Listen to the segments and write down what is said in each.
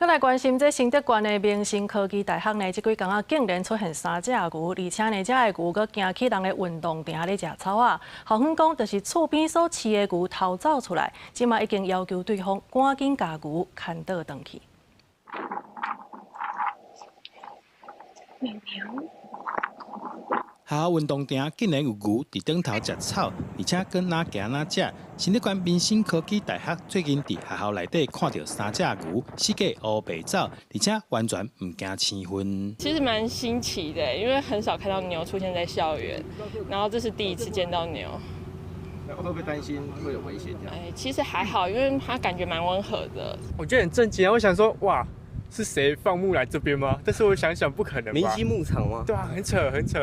閣來關心這新竹縣的明星科技大學呢，這幾工仔竟然出現三隻牛，而且呢，這个牛閣行去人的運動場咧食草仔。校方講，就是厝邊所飼的牛偷走出來，這馬已經要求對方趕緊共牛牽倒轉去。牛牛。學校運動場竟然有牛佇頂頭食草，而且閣若行若食。新竹縣明星科技大學最近佇學校內底看著三隻牛，四界烏白走，而且完全毋驚生份。其實蠻新奇的，因為很少看到牛出現在校園，然後這是第一次見到牛。會不會擔心會有危險？哎，其實還好，因為它感覺蠻溫和的。我覺得很震驚啊！我想說，哇，是誰放牧來這邊嗎？但是我想想，不可能吧？明星牧場嗎？對啊，很扯，很扯。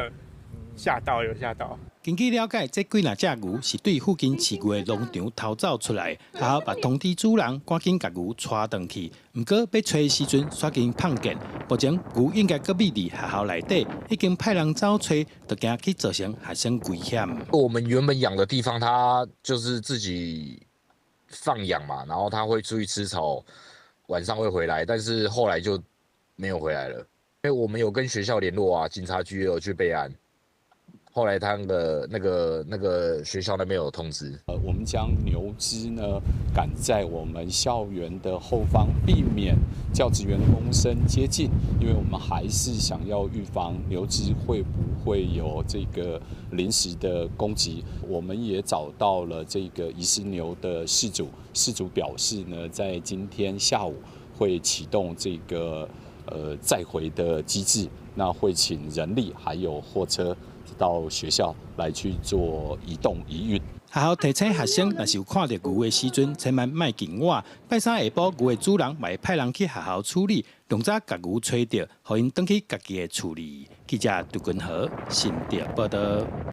嚇到有嚇到。根據了解，這幾若隻牛是對附近飼牛的農場偷走出來，學校嘛通知主人趕緊共牛帶轉去。毋過欲揣的時陣，煞予𪜶碰見。目前牛應該閣匿佇學校內底，已經派人走揣，就驚去造成學生危險。我們原本養的地方，它就是自己放養嘛，然後它會出去吃草，晚上會回來，但是後來就沒有回來了。因為我們有跟學校聯絡啊，警察局也有去備案。後來他的那個學校那邊有通知，我們將牛隻呢趕在我們校園的後方，避免教職員工生接近，因為我們還是想要預防牛隻會不會有這個臨時的攻擊。我們也找到了這個遺失牛的飼主，飼主表示呢，在今天下午會啟動這個載回的機制，那會請人力還有貨車到學校來去做移動移運。學校提醒學生，若是有看著牛的時陣，千萬莫緊倚。拜三下晡，牛的主人嘛會派人去學校處理，上早共牛揣著，予𪜶轉去家己的厝裡。記者杜君和新竹報導。